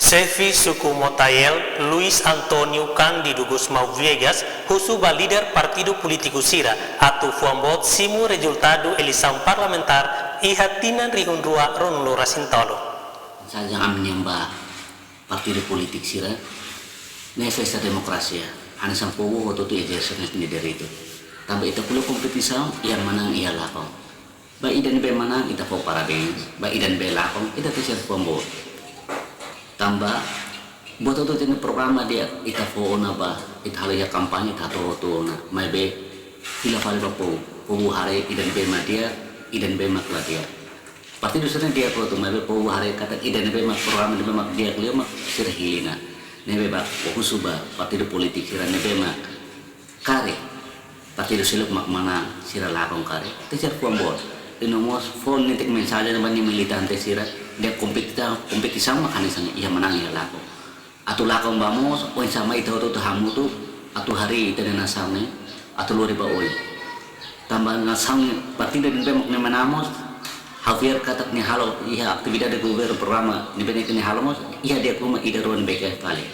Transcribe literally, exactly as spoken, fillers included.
Xefe suku Motael, Luis Antonio Cândido Gusmão Viegas, husu ba líder partidu polítiku sira atu fuan boot simu rezultadu eleisaun parlamentár iha tinan rihun rua ruanulu resin tolu. Saja ami-nian ba partidu polítiku sira, ne'e festa demokrasia, hanesan povu hotu-hotu ezerse nia direitu. Tanba ita ko'alia kompetisaun, iha manán iha lakon. Ba ida ne'ebé manán ita fó parabéns, ba ida ne'ebé lakon ita teser fuan boot. Tanba buat hotu-hotu iha programa di'ak ita fó ona ba, ita halo iha kampaña ita hato'o hotu ona. Maibé fila fali ba povu, povu haree ida ne'ebé mak di'ak, ida ne'ebé mak la di'ak. Partidu sira-ne'e di'ak hotu, maibé povu haree katak ida ne'ebé mak programa ne'ebé mak di'ak liu mak sira hili ona. Ne'ebé ba husu ba partidu polítiku sira ne'ebé mak karik partidu seluk mak manán, sira lakon karik, teser fuan boot. I no mós fó netik mensajen ba nia militante sira, dehan kompetita-, kompetisaun mak hanesan iha manán iha lakon. Atu lakon ba mós, oinsá mak ita hotu-hotu hamutuk atu harii ita-nia nasaun ne'e atu lori ba oin. Tanba nasaun ne'e, partidu ne'ebé mak nia manán mós, ha'u fiar katak nia halo iha atividade governu programa ne'ebé nia halo mós, iha di'ak ruma ida rua ne'ebé ke fali.